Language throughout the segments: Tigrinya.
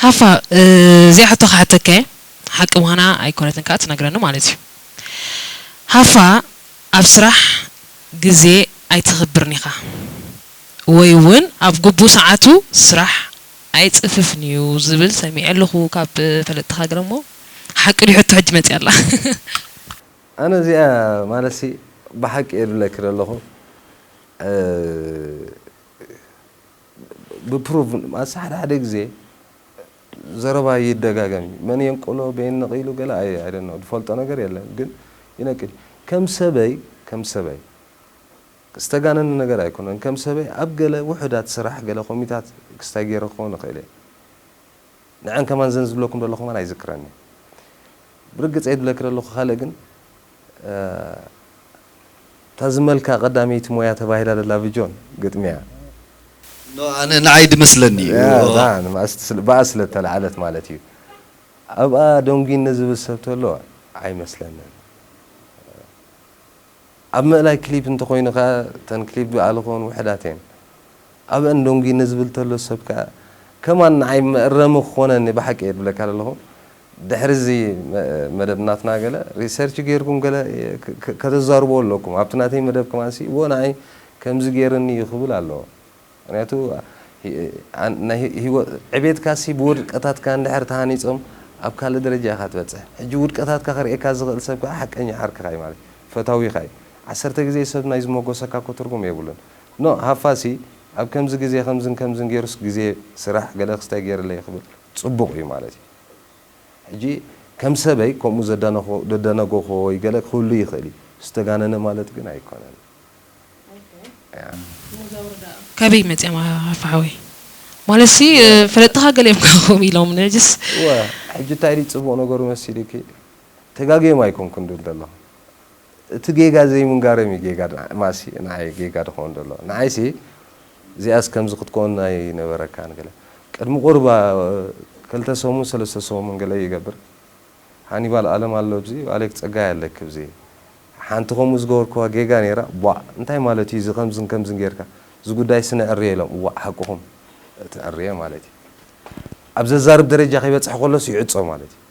ሃፋ፣ እዚኣ ሕቶ ክሓተካ እየ። ሓቂ ምዃና ኣይኮነትን ከኣ ትነግረኒ ማለት እዩ። ሃፋ፣ ኣብ ስራሕ ግዜ ኣይትኽብርን ኢኻ ወይ እውን ኣብ ግቡእ ሰዓቱ ስራሕ ኣይጽፍፍን እዩ ዝብል ሰሚዐ ኣለኹ ካብ ፈለጥትኻ ገለ እሞ ሓቂ ድዩ ሕቶ ሕጂ መጺኣ ኣላ። ኣነ እዚኣ ማለትሲ ብሓቂ እየ ዝብለኪ ዘለኹ። ብፕሩቭ ማለትሲ ሓደ ሓደ ግዜ ዘረባ ይደጋገም እዩ። መን የንቅሎ በየን ነቒሉ ገለ ኣይ ኣይ ዶንት ኖ ዝፈልጦ ነገር የለን ግን ይነቅል እዩ። ከም ሰበይ ከም ሰበይ ዝተጋነነ ነገር ኣይኮነን። ከም ሰበይ ኣብ ገለ ውሑዳት ስራሕ ገለ ኮሚታት ክስታይ ገይረ ክኸውን እኽእል እየ። ንዐን ከማን ዘን ዝብለኩም ዘለኹ ከማን ኣይዝክረን እየ። ብርግጽ እየ ዝብለኪ ዘለኹ ካልእ ግን እታ ዝመልካ ቀዳመይቲ ሞያ ተባሂላ ዘላ ብጆን ግጥሚ እያ። ኣነ ንዓይ ድመስለኒ እዩ። ብኣ ስለ እተለዓለት ማለት እዩ። ኣብኣ ደንጒኒ ዝብል ሰብ ተሎ ኣይመስለንን። ኣብ ምእላይ ክሊፕ እንተኾይኑ ከኣ እተን ክሊፕ ብኣ ዝኾን ውሕዳት እየን። ኣብአን ደንጒኒ ዝብል ተሎ ሰብ ከኣ ከማን ንዓይ መእረሚ ክኾነኒ ብሓቂ እየ ዝብለካ ዘለኹ። ድሕሪ እዚ መደብ ናትና ገለ ሪሰርች ጌርኩም ገለ ከተዛርብዎ ኣለኩም ኣብቲ ናተይ መደብ ከማንሲ እዎ ንዓይ ከምዚ ጌርኒ እዩ ክብል ኣለዎ። ምክንያቱ ዕቤትካሲ ብውድቀታትካ እንድሕር ተሃኒፆም ኣብ ካልእ ደረጃ ኢካ ትበፅሕ። ሕጂ ውድቀታትካ ከርእየካ ዝክእል ሰብ ከዓ ሓቀኛ ዓርክካ እዩ ማለት እዩ፣ ፈታዊካ እዩ። ዓሰርተ ግዜ ሰብ ናይ ዝመጎሰካ እኮ ትርጉም የብሉን። No ሃፋሲ ኣብ ከምዚ ግዜ ከምዝን ከምዝን ገይሩስ ግዜ ስራሕ ገለ ክስታይ ገይርለይ ክብል ፅቡቅ እዩ ማለት እዩ። ሕጂ ከም ሰበይ ከምኡ ዘደነጎኽዎ ወይ ገለ ክህሉ ይኽእል እዩ፣ ዝተጋነነ ማለት ግን ኣይኮነን። ካበይ መፅኦም ኣፋሓወይ? ማለትሲ ፈለጥኻ ገሊኦም ከምኡ ኢሎም ነጅስ እወ ሕጂ እንታይ ድዩ ፅቡቕ ነገሩ መሲሉኪ? ተጋግዮም ኣይኮንኩን ድብል ዘለኹ። እቲ ጌጋ ዘይምንጋሮም እዩ ጌጋ ማሲ ንዓይ ጌጋ ድኸውን ዘሎ። ንዓይሲ እዚኣስ ከምዚ ክትከውን ኣይነበረካን ገለ። ቅድሚ ቁርባ ክልተ ሰሙን ሰለስተ ሰሙን ገለ ይገብር። ሃኒባል ኣለም ኣሎ ኣብዚ ኣሌክ ጸጋይ ኣለኪ ኣብዚ ሓንቲ ከምኡ ዝገበርክዋ ጌጋ ነይራ ቧእ እንታይ ማለት እዩ እዚ ከምዝን ከምዝን ጌርካ እዚ ጉዳይሲ ነዕርዮ ኢሎም እዋእ ሓቅኹም እቲ ዕርየ ማለት እዩ ኣብ ዘዛርብ ደረጃ ከይበጽሕ ከሎስ ይዕጾ ማለት እዩ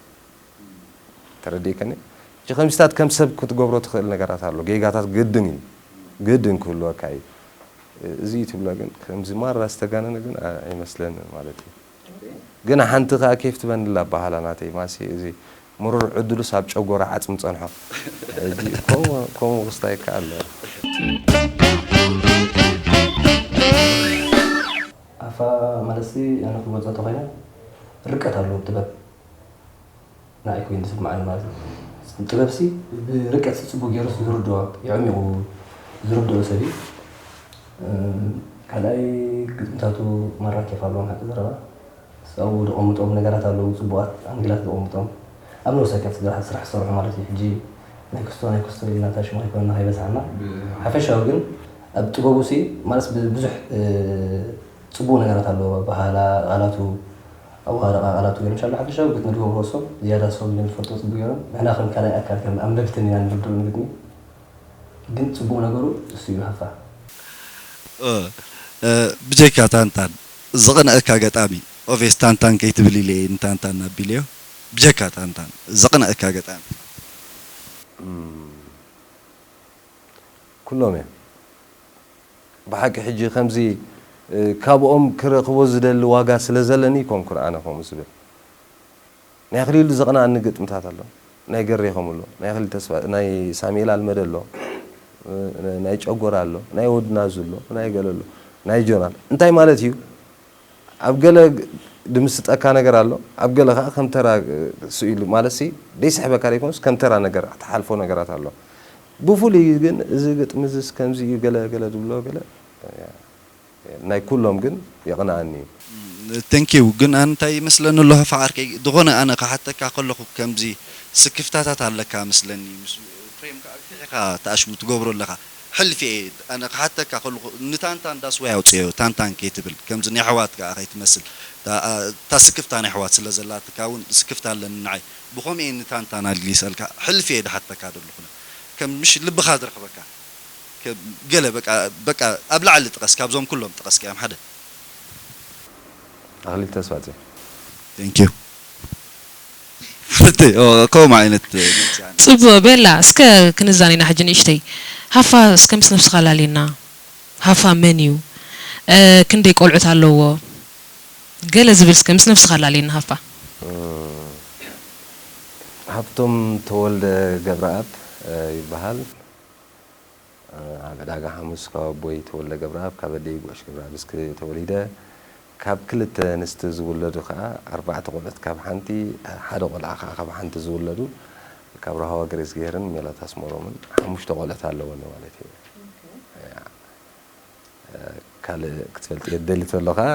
ተረዲእከኒ እቲ ከምዚታት ከም ሰብ ክትገብሮ ትኽእል ነገራት ኣሎ ጌጋታት ግድን እዩ ግድን ክህልወካ እዩ እዚ እዩ ትብሎ ግን ከምዚ ማራ ዝተጋነነ ግን ኣይመስለንን ማለት እዩ ግን ሓንቲ ከኣ ኬፍ ትበኒ ኣላ ኣባሃላ ናተይ ማሲ እዚ ምሩር ዕድሉስ ኣብ ጨጎራ ዓጽሚ ጸንሖ ሕጂ ከምኡ ክስታይ ከኣ ኣለዎ። ኣፋ ማለትሲ ኣነ ክገልጾ ተኾይነ ርቀት ኣለዎ ጥበብ ንዓይ ኮይኑ ዝስምዓኒ ማለት እዩ። ጥበብሲ ብርቀት ጽቡቕ ገይሩ ዝርድኦ የዕሚቑ ዝርድኦ ሰብ እዩ። ካልኣይ ግጥምታቱ ማራ ኬፍ ኣለዎም ሓቂ ዘረባ ኣብኡ ዘቐምጦም ነገራት ኣለዉ ጽቡቓት ኣንግላት ዘቐምጦም ኣብ ነብሰካ እቲ ስራሕ ዝሰርሖ ማለት እዩ ሕጂ ናይ ክስቶ ናይ ክስቶ ኢልና እታ ሽሙ ኣይኮነና ከይበዝሓና ሓፈሻዊ ግን ኣብ ጥበቡ ሲ ማለት ብዙሕ ጽቡቕ ነገራት ኣለዎ ኣበሃህላ ቃላቱ ኣወሃህዳ ቃላቱ ገይሩ እንሻላ ሓፈሻዊ ግጥሚ ዝገብርዎ እሶም ዝያዳ እሶም እዮም ዝፈልጥዎ ጽቡቕ ገይሮም ንሕና ከም ካልኣይ ኣካል ከም ኣንበብትን ኢና ንርድኦ ንግጥሚ ግን ጽቡቕ ነገሩ እሱ እዩ ሃፋ። ብጀካ ታንታን ዘቕንኣካ ገጣሚ ኦቬስ ታንታን ከይትብል ኢለ እየ ንታንታን ኣቢለዮ ብጀካ ታንታን ዘቕንኣካ ገጣሚ። ኩሎም እዮም ብሓቂ ሕጂ ከምዚ ካብኦም ክረኽቦ ዝደሊ ዋጋ ስለ ዘለኒ ይኮንኩን ኣነ ከምኡ ዝብል ናይ ኣኽሊሉ ዘቕንኣኒ ግጥምታት ኣሎ ናይ ገሬ ከምኡ ኣሎ ናይ ኣኽሊሉ ተስፋ ናይ ሳሙኤል ኣልመደ ኣሎ ናይ ጨጎራ ኣሎ ናይ ወዲ ናዙ ኣሎ ናይ ገለ ኣሎ ናይ ጆናል እንታይ ማለት እዩ ኣብ ገለ ድምስጠካ ነገር ኣሎ ኣብ ገለ ከዓ ከም ተራ ስኢሉ ማለት ሲ ደይስሕበካ ደይኮኑስ ከም ተራ ነገር ትሓልፎ ነገራት ኣሎ ብፍሉይ ግን እዚ ግጥሚ እዚስ ከምዚ እዩ ገለ ገለ ዝብሎ ገለ ናይ ኩሎም ግን የቕንኣኒ እዩ። Thank you ግን ኣነ እንታይ ይመስለኒ ኣሎ ሃፋ ዓርከይ ዝኾነ ኣነ ክሓተካ ከለኹ ከምዚ ስክፍታታት ኣለካ መስለኒ ምስ ኤፍሬም ከዓ ልክዕ ኢኻ እቲ ኣሽሙ ትገብሮ ኣለኻ ሕልፊ እየ ኣነ ክሓተካ ከለኹ ንታንታን ዳስዋይ ኣውፅኦ ታንታን ከይትብል ከምዚ ናይ ኣሕዋት ከዓ ከይትመስል እታ ስክፍታ ናይ ኣሕዋት ስለ ዘላትካ እውን ስክፍታ ኣለኒ ንዓይ ብኸምኡ እየ ንታንታን ኣልጊሰልካ ሕልፊ እየ ድሓተካ ዘለኹ ከም ምሽ ልብኻ ዝረኽበካ ገለ በቃ በቃ ኣብ ላዕሊ ጥቀስ ካብዞም ኩሎም ጥቀስ ከያም ሓደ ኣኽሊል ተስፋጽዮን Thank you። ሓንቲ ከምኡ ዓይነት። ጽቡቕ ቤላ፣ እስከ ክንዛን ኢና ሕጂ ንእሽተይ። ሃፋ እስከ ምስ ነብስኻ ላልየና። ሃፋ መን እዩ? ክንደይ ቆልዑት ኣለዎ? ገለ ዝብል እስከ ምስ ነብስኻ ላልየና ሃፋ። ሃብቶም ተወልደ ገብረኣብ ይበሃል። ኣብ ዕዳጋ ሓሙስ ካብ ኣቦይ ተወልደ ገብረኣብ ካብ ኣደይ ጉዕሽ ገብረኣብ እስኪ ተወሊደ። ካብ ክልተ ኣንስቲ ዝውለዱ ከዓ ኣርባዕተ ቆልዑት ካብ ሓንቲ ሓደ ቆልዓ ከዓ ካብ ሓንቲ ዝውለዱ ካብ ራህዋ ገረዝግሄርን ሜላት ኣስመሮምን ሓሙሽተ ቆልዑት ኣለወኒ ማለት እዩ። ካልእ ክትፈልጥ እየ ትደሊ ተሎ ከዓ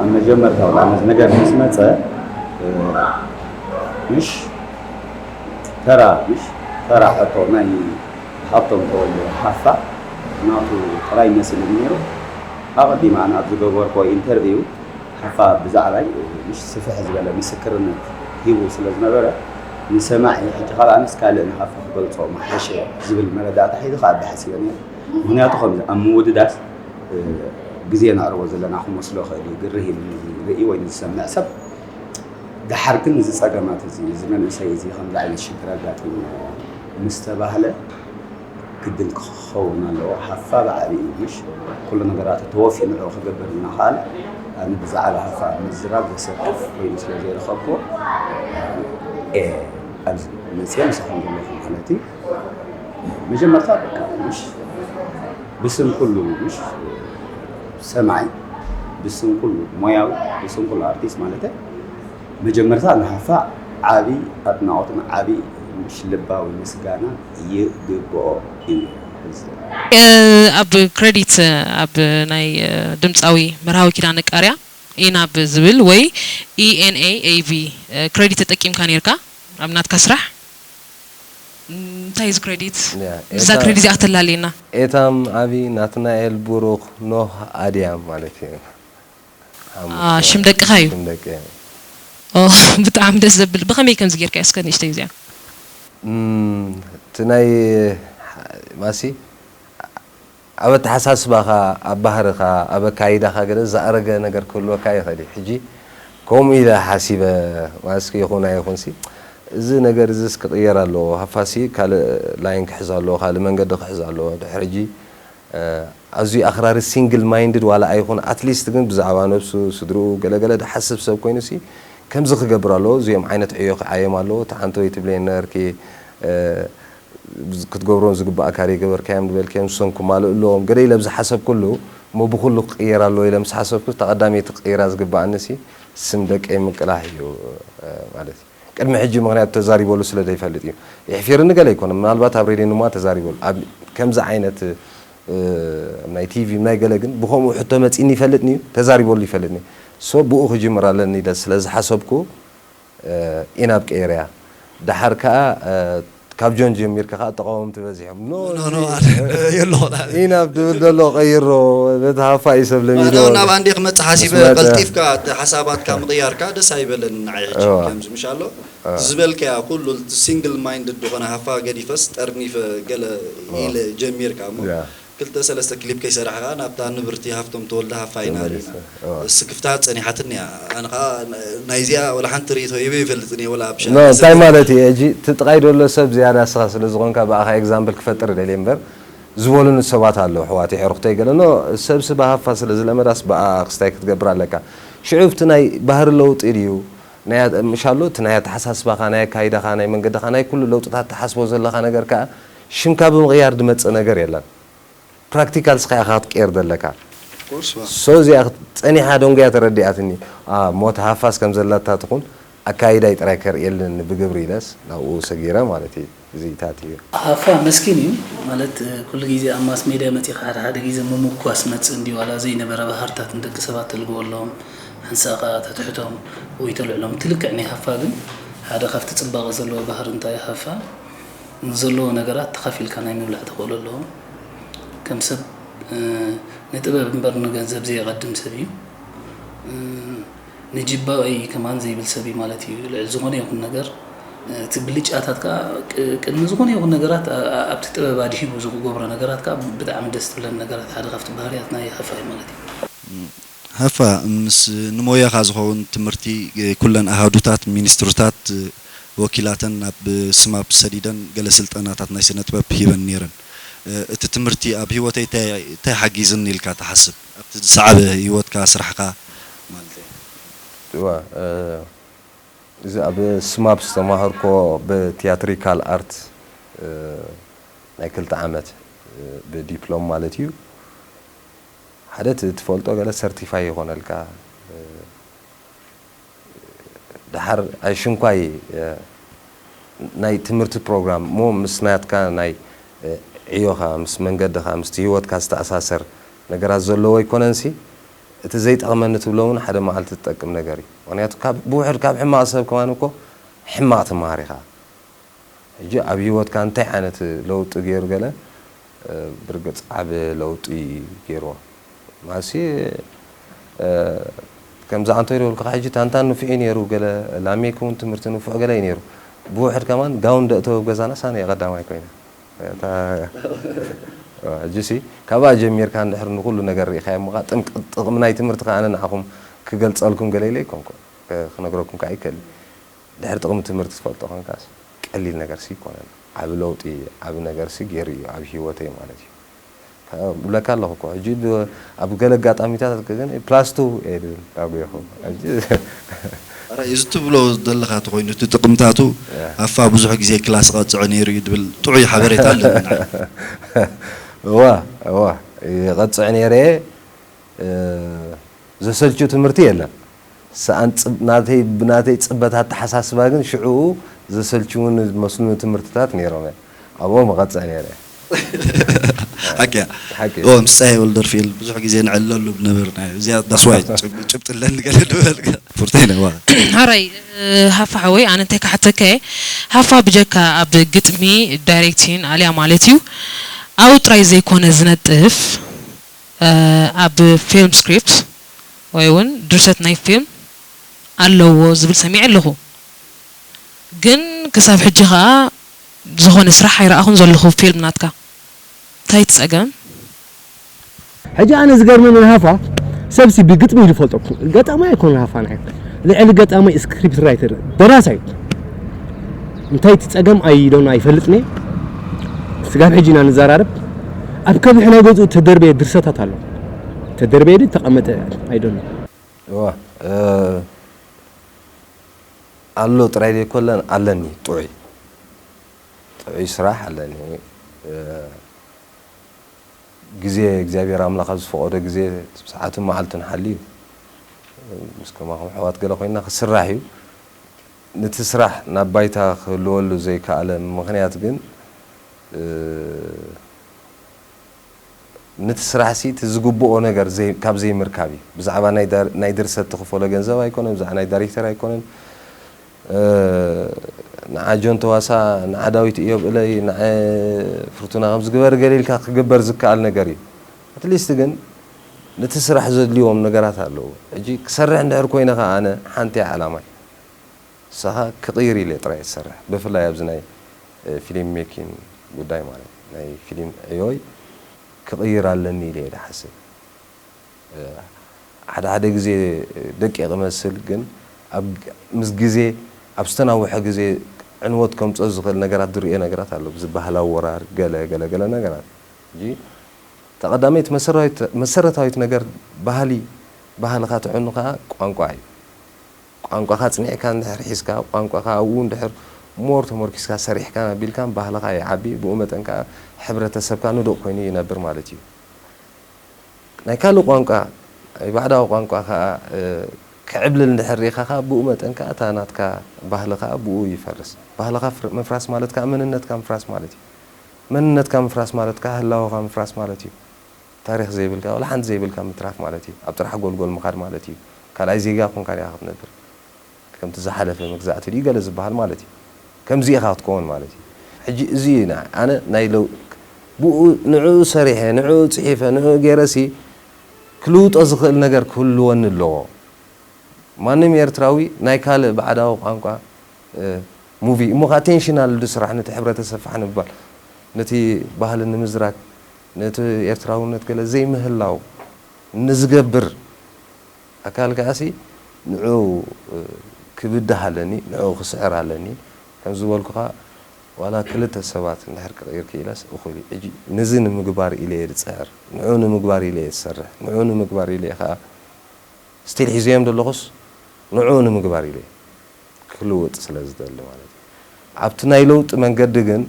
ኣብ መጀመርታ ወላ ነዚ ነገር ምስ መፀ ምሽ ተራ ምሽ ተራ ሕቶ ናይ ሃብቶም ተወልደ ሓፋ ናቱ ጥራይ መሲሉ ነይሩ። ኣቐዲማ ኣነ ኣብ ዝገበርኮ ኢንተርቪው ሓፋ ብዛዕባይ ምሽ ስፍሕ ዝበለ ምስክርነት ሂቡ ስለ ዝነበረ ንሰማዒ ሕጂ ካብ ኣነስ ካልእ ንሓፋ ክገልፆ መሓሸ ዝብል መረዳእታ ሒዙ ክኣቢ ሓሲበ ነይረ። ምክንያቱ ከምዚ ኣብ ምውድዳስ ግዜ ነዕርቦ ዘለና ክመስሎ ይኽእል እዩ ግርህ ኢሉ ንርኢ ወይ ንዝሰምዕ ሰብ። ደሓር ግን እዚ ጸገማት እዚ እዚ መንእሰይ እዚ ከምዚ ዓይነት ሽግር ኣጋጢሙ ምስ ተባህለ ግድን ክኸውን ኣለዎ። ሃፋ ብዓቢኡ ምሽ ኩሉ ነገራቱ ተወፊዩ ንዕኡ ክገብር እናኸኣለ ኣነ ብዛዕባ ሃፋ ምዝራብ ዘሰክፍ ኮይኑ ስለ ዘይረኸብኩዎ እየ ኣብዚ መፅየ ምሳኹም ዘለኹ ማለት እዩ። መጀመርታ በቃ ምሽ ብስም ኩሉ ምሽ ሰማዒ ብስም ኩሉ ሞያዊ ብስም ኩሉ ኣርቲስት ማለት መጀመርታ ንሃፋ ዓቢ ኣድናቖትን ዓቢ ምሽ ልባዊ ምስጋና ይግብኦ እዩ። ኣብ ክሬዲት ኣብ ናይ ድምፃዊ መርሃዊ ኪዳነ ቃርያ ኢናብ ዝብል ወይ ኢኤንኤ ኤቪ ክሬዲት ተጠቂምካ ነርካ ኣብ ናትካ ስራሕ እንታይ እዚ ክሬዲት እዛ ክሬዲት እዚኣ ተላልየና ኤታም ዓቢ ናትናኤል ቡሩኽ ኖህ ኣድያም ማለት እዩ ሽም ደቅኻ እዩ ሽም ደቂ ብጣዕሚ ደስ ዘብል ብኸመይ ከምዚ ጌርካ እስከ ንእሽተይ እዚኣ እቲ ናይ ማሲ ኣብ ኣተሓሳስባኻ፣ ኣብ ባህርኻ፣ ኣብ ኣካይዳኻ ገለ ዝኣረገ ነገር ክህልወካ ይኽእል እዩ። ሕጂ ከምኡ ኢለ ሓሲበ፣ ማስክ ይኹን ኣይኹንሲ፣ እዚ ነገር እዚስ ክቕየር ኣለዎ፣ ሃፋሲ ካልእ ላይን ክሕዝ ኣለዎ፣ ካልእ መንገዲ ክሕዝ ኣለዎ። ድሕሪ ሕጂ ኣዝዩ ኣኽራሪ ሲንግል ማይንድድ ዋላ ኣይኹን፣ ኣትሊስት ግን ብዛዕባ ነብሱ፣ ስድርኡ፣ ገለገለ ድሓስብ ሰብ ኮይኑሲ ከምዚ ክገብር ኣለዎ፣ እዚኦም ዓይነት ዕዮ ክዓዮም ኣለዎ፣ ተዓንቶ ይትብለየኒ ነበርኪ፣ ክትገብሮም ዝግባእካ ዘይገበርካዮም ዝበልካዮም ንሶም ክማልኡ ኣለዎም ገለ ኢለ ብዝሓሰብኩሉ እሞ ብኩሉ ክቅየር ኣለዎ ኢለ ምስ ሓሰብኩ እታ ቀዳመይቲ ክቅይራ ዝግባኣኒ ሲ ስም ደቀይ ምቅላሕ እዩ ማለት እዩ ቅድሚ ሕጂ ምክንያቱ ተዛሪበሉ ስለ ዘይፈልጥ እዩ የሕፊርኒ ገለ ኣይኮነ ምናልባት ኣብ ሬድዮ ንማ ተዛሪበሉ ኣብ ከምዚ ዓይነት ናይ ቲቪ ናይ ገለ ግን ብከምኡ ሕቶ መፂኒ ይፈልጥኒ እዩ ተዛሪበሉ ይፈልጥኒ so ብኡ ክጅምር ኣለኒ ኢለ ስለ ዝሓሰብኩ ኢናብ ቀይረያ። ደሓር ከኣ ካብ ጆን ጀሚርካ ከኣ ተቃወምቲ በዚሖም። No፣ no፣ no፣ የለኹን ኣነ። ኢናብ ድብል ዘሎ ቀይሮ፣ በቲ ሃፋ እዩ ሰብ ለሚዶ። No፣ ናብ ኣንዴ ክመጽእ ሓሲበ፣ ቀልጢፍካ እቲ ሓሳባትካ ምቕያርካ ደስ ኣይበለንን ንዓይ ሕጂ። ከምዚ ምሽ ኣሎ ዝበልካያ ኩሉ ሲንግል ማይንድድ ዝኾነ ሃፋ ገዲፈስ ጠርኒፈ ገለ ኢለ ጀሚርካ እሞ። ክልተ ሰለስተ ክሊፕ ከይሰራሕኻ ናብታ ንብርቲ ሃፍቶም ተወልደ ሃፋ ኢና ኣሊና ስክፍታ ጸኒሓትኒ እያ ኣነ ኸዓ ናይዚኣ ወላ ሓንቲ ርእይቶ ሂበ ይፈልጥን እየ ወላ ኣብ ሻሂ እንታይ ማለት እየ ሕጂ እቲ ጥቓይ ደሎ ሰብ ዝያዳ እስኻ ስለ ዝኾንካ ብኣኻ ኤግዛምፕል ክፈጥር ደልየ እምበር ዝበሉኒ ሰባት ኣለዉ ኣሕዋተይ ኣዕሩኽተይ ገለ no ሰብሲ ብሃፋ ስለ ዝለመዳስ ብኣ ክስታይ ክትገብር ኣለካ ሽዑ ኣብቲ ናይ ባህሪ ለውጢ ድዩ ናይ ምሽ ኣሎ እቲ ናይ ኣተሓሳስባኻ ናይ ኣካይዳኻ ናይ መንገድኻ ናይ ኩሉ ለውጥታት ትሓስቦ ዘለኻ ነገር ከኣ ሽምካ ብምቕያር ድመጽእ ነገር የለን። ፕራክቲካል ስኻ ኢኻ ክትቅየር ዘለካ። ሶ እዚኣ ጸኒሓ ደንጉያ ተረዲኣትኒ። ሞት ሃፋስ ከም ዘለታ ትኹን ኣካይዳይ ጥራይ ከርእየልኒ ብግብሪ ኢለስ ናብኡ ሰጊረ ማለት እዩ። እዚታት እዩ። ሃፋ መስኪን እዩ ማለት ኩሉ ግዜ ኣብ ማስ ሜድያ መጺኻ ሓደ ሓደ ግዜ ምምጓስ መጽእ እንዲ ዋላ ዘይነበረ ባህርታት ንደቂ ሰባት ተልግበሎም ሓንሳእ ከኣ ተትሕቶም ወይ ተልዕሎም እቲ ልክዕ ናይ ሃፋ ግን ሓደ ካብቲ ጽባቐ ዘለዎ ባህሪ እንታይ ሃፋ ንዘለዎ ነገራት ተኻፊልካ ናይ ምብላዕ ተኽእሎ ኣለዎ። ከም ሰብ ንጥበብ እምበር ንገንዘብ ዘየቐድም ሰብ እዩ። ንጅባኤይ ከማን ዘይብል ሰብ እዩ ማለት እዩ። ልዕሊ ዝኾነ ይኹን ነገር እቲ ብልጫታት ከኣ ቅድሚ ዝኾነ ይኹን ነገራት ኣብቲ ጥበብ ኣድሂቡ ዝገብሮ ነገራት ከኣ ብጣዕሚ ደስ ትብለኒ ነገራት ሓደ ካብቲ ባህርያት ናይ ሃፋ እዩ ማለት እዩ። ሃፋ፣ ምስ ንሞያኻ ዝኸውን ትምህርቲ፣ ኩለን ኣሃዱታት፣ ሚኒስትሪታት ወኪላተን ናብ ስማፕ ሰዲደን ገለ ስልጠናታት ናይ ስነ ጥበብ ሂበን ነይረን። እቲ ትምህርቲ ኣብ ህይወተይ እንታይ፣ እንታይ ሓጊዝኒ ኢልካ ትሓስብ? ኣብቲ ዝሰዓበ ህይወትካ፣ ስራሕካ ማለት እዩ። እዋ፣ እ፣ እዚ ኣብ ስማፕ ዝተማሃርኮ ብቲያትሪካል ኣርት፣ እ፣ ናይ ክልተ ዓመት፣ እ፣ ብዲፕሎም ማለት እዩ። ሓደ እቲ ትፈልጦ ገለ ሰርቲፋይ ይኾነልካ፣ እ፣ ደሓር ኣይሽንኳይ፣ እ፣ ናይ ትምህርቲ ፕሮግራም እሞ ምስ ናትካ ናይ፣ እ፣ ዕዮኻ፣ ምስ መንገድኻ፣ ምስቲ ህይወትካ ዝተኣሳሰር ነገራት ዘለዎ ኣይኮነንሲ፣ እቲ ዘይጠቕመኒ ትብሎ እውን ሓደ መዓልቲ ትጠቅም ነገር እዩ። ምኽንያቱ ካብ ብውሕድ ካብ ሕማቕ ሰብ ከማን እኮ ሕማቕ ትመሃር ኢኻ። ሕጂ ኣብ ህይወትካ እንታይ ዓይነት ለውጢ ገይሩ ገለ፣ እ፣ ብርግጽ ዓቢ ለውጢ ገይርዎ። ማሲ፣ እ፣ ከምዚ ኣንቶይ ዝበልኩኻ ሕጂ ታንታን ንፉዕ እዩ ነይሩ፣ ገለ ላሜክ እውን ትምህርቲ ንፉዕ ገለ እዩ ነይሩ። ብውሕድ ከማን ጋውን ደእተወ ኣብ ገዛና ሳነ እየ ቀዳማይ ኮይነ። እታ፣ ሕጂ ሲ፣ ካብኣ ጀሚርካ እንድሕር ንኹሉ ነገር ርኢኻዮ እሞ ኸዓ ጥም-፣ ጥቕሚ ናይ ትምህርቲ ኸዓ ኣነ ንዓኹም ክገልጸልኩም ገለ ኢለ ኣይኮንኩን፣ ክ-፣ ክነግረኩም ከዓ ኣይክእልን። ድሕሪ ጥቕሚ ትምህርቲ ትፈልጦ ኮንካስ ቀሊል ነገርሲ ኣይኮነን። ዓቢ ለውጢ፣ ዓቢ ነገርሲ ገይሩ እዩ ኣብ ህይወተይ ማለት እዩ። ከ-፣ እብለካ ኣለኹ እኮ፣ ሕጂ ብ-፣ ኣብ ገለ ኣጋጣሚታት ግን ፕላስ ቱ እየ ድብል ኣብ ጎይኹ። ሕጂ ኣራይ፣ እዚ ትብሎ ዘለኻ ተኾይኑ፣ እቲ ጥቕምታቱ፣ ያ። ሃፋ ብዙሕ ግዜ ክላስ ቐጽዕ ነይሩ እዩ ድብል ጥዑይ ሓበሬታ ኣለኒ ንዓይ። እዋ፣ እዋ፣ ይቐጽዕ ነይረ እየ። እ፣ ዘሰልቹ ትምህርቲ የለን። ሰኣን ጽብ-፣ ናተይ፣ ብናተይ ጽበት ኣተሓሳስባ ግን ሽዕኡ ዘሰልችውን ዝመስሉኒ ትምህርትታት ነይሮም እዮም። ኣብኦም እቐጽዕ ነይረ እየ። ሓቂ እያ። ሓቂ። ኦ፣ ምሳይ ወልደርፊል ብዙሕ ግዜ ንዕለሉ ብነበርና እዩ። እዚኣ ዳስዋይ ጭብ-፣ ጭብጢ ኣለኒ ገለ ንበልካ። ፉርተይ ነዋ። ሓራይ፣ እ፣ ሃፋ ሓወይ፣ ኣነ እንታይ ክሓተካ እየ? ሃፋ ብጀካ ኣብ ግጥሚ፣ ዳይሬክቲን ኣልያ ማለት እዩ፣ ኣብኡ ጥራይ ዘይኮነ ዝነጥፍ፣ እ፣ ኣብ ፊልም ስክሪፕት ወይ እውን ድርሰት ናይ ፊልም ኣለዎ ዝብል ሰሚዐ ኣለኹ። ግን ክሳብ ሕጂ ኸኣ ዝኾነ ስራሕ ኣይረኣኹን ዘለኹ ፊልም ናትካ። እንታይ እቲ ጸገም? ሕጂ ኣነ ዝገርመኒ ንሃፋ ሰብሲ ብግጥሚ እዩ ዝፈልጦ። ገጣማይ ኣይኮነ ሃፋ ንዓይ። ልዕሊ ገጣማይ ስክሪፕት ራይተር፣ ደራሳይ። እንታይ እቲ ጸገም ኣይ ዶን ኣይፈልጥን እየ። ስጋብ ሕጂ ኢና ንዘራረብ። ኣብ ከብሒ ናይ ገዝኡ ተደርበየ ድርሰታት ኣሎ። ተደርበየ ድዩ ተቐመጠ ኣይ ዶን። እዋ፣ እ፣ ኣሎ ጥራይ ዘይኮለን ኣለኒ፣ ጥዑይ። ጥዑይ ስራሕ ኣለኒ። እ፣ ግዜ እግዚኣብሔር ኣምላኽ ኣብ ዝፈቐዶ ግዜ ሰዓትን መዓልትን ሓልዩ፣ ምስ ከማኹም ኣሕዋት ገለ ኮይንና ክስራሕ እዩ። ነቲ ስራሕ ናብ ባይታ ክህልወሉ ዘይከኣለ ምኽንያት ግን፣ እ፣ ነቲ ስራሕሲ እቲ ዝግብኦ ነገር ዘይ-፣ ካብ ዘይምርካብ እዩ። ብዛዕባ ናይ ዳር-፣ ናይ ድርሰት ትኽፈሎ ገንዘብ ኣይኮነን፣ ብዛዕባ ናይ ዳይሬክተር ኣይኮነን። እ፣ ንዓ ጆን ተዋሳ፣ ንዓ ዳዊት እዮብ እለይ፣ ንዓ ፍርቱና ከምዚ ግበር ገለ ኢልካ ክግበር ዝከኣል ነገር እዩ። ኣትሊስት ግን ነቲ ስራሕ ዘድልዎም ነገራት ኣለዉ። ሕጂ ክሰርሕ እንድሕር ኮይነ ኸዓ ኣነ ሓንቲ እያ ዓላማይ። ንሳኻ ክቕይር ኢለ ጥራይ እየ ዝሰርሕ። ብፍላይ ኣብዚ ናይ፣ እ፣ ፊልም ሜኪንግ ጉዳይ ማለት ናይ ፊልም ዕዮይ ክቕይር ኣለኒ ኢለ እየ ዝሓስብ። እ፣ ሓደ ሓደ ግዜ ደቂቕ ይመስል፣ ግን ኣብ፣ ምስ ግዜ ኣብ ዝተናውሐ ግዜ ዕንወት ከምፅኦ ዝኽእል ነገራት ዝርእዮ ነገራት ኣሎ። ብዚ ባህላዊ ወራር ገለ ገለ ገለ ነገራት። ሕጂ እታ ቀዳመይቲ መሰረታዊት፣ መሰረታዊት ነገር ባህሊ፣ ባህልኻ ተዕኑ ከዓ ቋንቋ እዩ። ቋንቋኻ ኣጽኒዕካ እንድሕር ሒዝካ፣ ቋንቋኻ ኣብኡ እንድሕር ሞር ተመርኪስካ ሰሪሕካን ኣቢልካን ባህልኻ ይዓቢ፣ ብኡ መጠን ከኣ ሕብረተሰብካ ንዱቕ ኮይኑ ይነብር ማለት እዩ። ናይ ካልእ ቋንቋ፣ ናይ ባዕዳዊ ቋንቋ ከኣ፣ እ፣ ክዕብልል እንድሕር ርኢኻ ከኣ ብኡ መጠን ከኣ እታ ናትካ ባህሊ ከኣ ብኡ ይፈርስ። ባህልኻ ፍር-፣ ምፍራስ ማለት ከኣ መንነትካ ምፍራስ ማለት እዩ። መንነትካ ምፍራስ ማለት ከኣ ህላወኻ ምፍራስ ማለት እዩ። ታሪኽ ዘይብልካ፣ ዋላ ሓንቲ ዘይብልካ ምትራፍ ማለት እዩ። ኣብ ጥራሕ ጎልጎል ምኻድ ማለት እዩ። ካልኣይ ዜጋ ኮንካ ዲኻ ክትነብር? ከምቲ ዝሓለፈ መግዛእቲ ድዩ ገለ ዝበሃል ማለት እዩ። ከምዚ ኢኻ ክትከውን ማለት እዩ። ሕጂ እዚ እዩ ንዓ-፣ ኣነ ናይ ለው-፣ ብኡ፣ ንዕኡ ሰሪሐ፣ ንዕኡ ጽሒፈ፣ ንዕኡ ገይረሲ ክልውጦ ዝኽእል ነገር ክህልወኒ ኣለዎ። ማንም ኤርትራዊ ናይ ካልእ ባዕዳዊ ቋንቋ፣ እ፣ ሙቪ፣ እሞ ኸኣ ኣቴንሽናል ድዩ ስራሕ ነቲ ሕብረተሰብ ፋሕ ንምባል፣ ነቲ ባህሊ ንምዝራግ፣ ነቲ ኤርትራውነት ገለ ዘይምህላው ንዝገብር ኣካል ከኣሲ ንዑ ክብድህ ኣለኒ፣ ንዑ ክስዕር ኣለኒ። ከም ዝበልኩኻ ዋላ ክልተ ሰባት እንድሕር ክቕይር ክኢለስ እኹል እዩ። ሕጂ ነዚ ንምግባር ኢለ እየ ዝጽዕር፣ ንዑ ንምግባር ኢለ እየ ዝሰርሕ፣ ንዑ ንምግባር ኢለ እየ ከኣ ስቲል ሒዘዮም ዘለኹስ ንዑ ንምግባር ኢለ እየ። ክልውጥ ስለ ዝደሊ ማለት እዩ። ኣብቲ ናይ ለውጢ መንገዲ ግን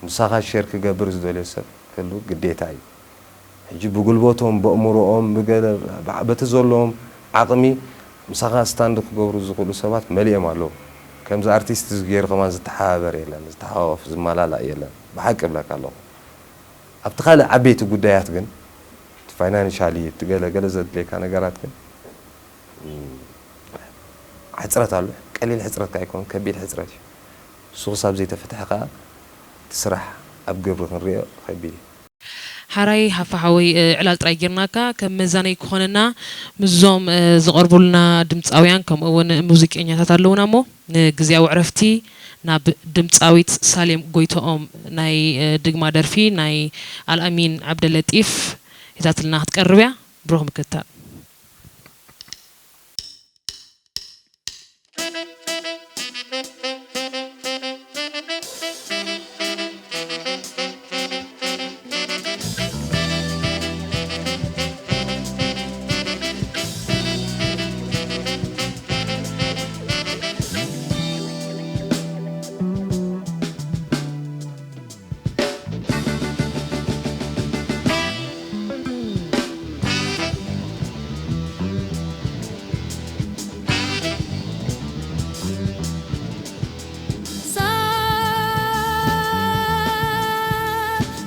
ምሳኻ ሼር ክገብር ዝደልዮ ሰብ ክህሉ ግዴታ እዩ። ሕጂ ብጉልበቶም፣ በእምሮኦም፣ ብገለ በቲ ዘለዎም ዓቕሚ ምሳኻ ስታንድ ክገብሩ ዝኽእሉ ሰባት መሊኦም ኣለዉ። ከምዚ ኣርቲስት እዚ ገይሩ ከማን ዝተሓባበር የለን፣ ዝተሓዋወፍ ዝመላላእ የለን። ብሓቂ እብለካ ኣለኹ። ኣብቲ ካልእ ዓበይቲ ጉዳያት ግን፣ እቲ ፋይናንሻሊ፣ እቲ ገለ ገለ ዘድልየካ ነገራት ግን፣ እም፣ ሕጽረት ኣሎ። ቀሊል ሕጽረት ከኣ ኣይኮነን፣ ከቢድ ሕጽረት እዩ። እሱ ክሳብ ዘይተፈትሐ ከኣ እቲ ስራሕ ኣብ ግብሪ ክንሪኦ ከቢድ እዩ። ሓራይ ሃፋ ሓወይ፣ እ፣ ዕላል ጥራይ ጌርናካ ከም መዛነይ ክኾነና ምስዞም፣ እ፣ ዝቐርቡልና ድምጻውያን ከምኡ እውን ሙዚቀኛታት ኣለዉና እሞ ንግዝያዊ ዕረፍቲ ናብ ድምጻዊት ሳሌም ጎይትኦም ናይ፣ እ፣ ድግማ ደርፊ ናይ ኣልኣሚን ዓብደለጢፍ ሒዛትልና ክትቀርብ እያ። ብሩኽ ምክትታል።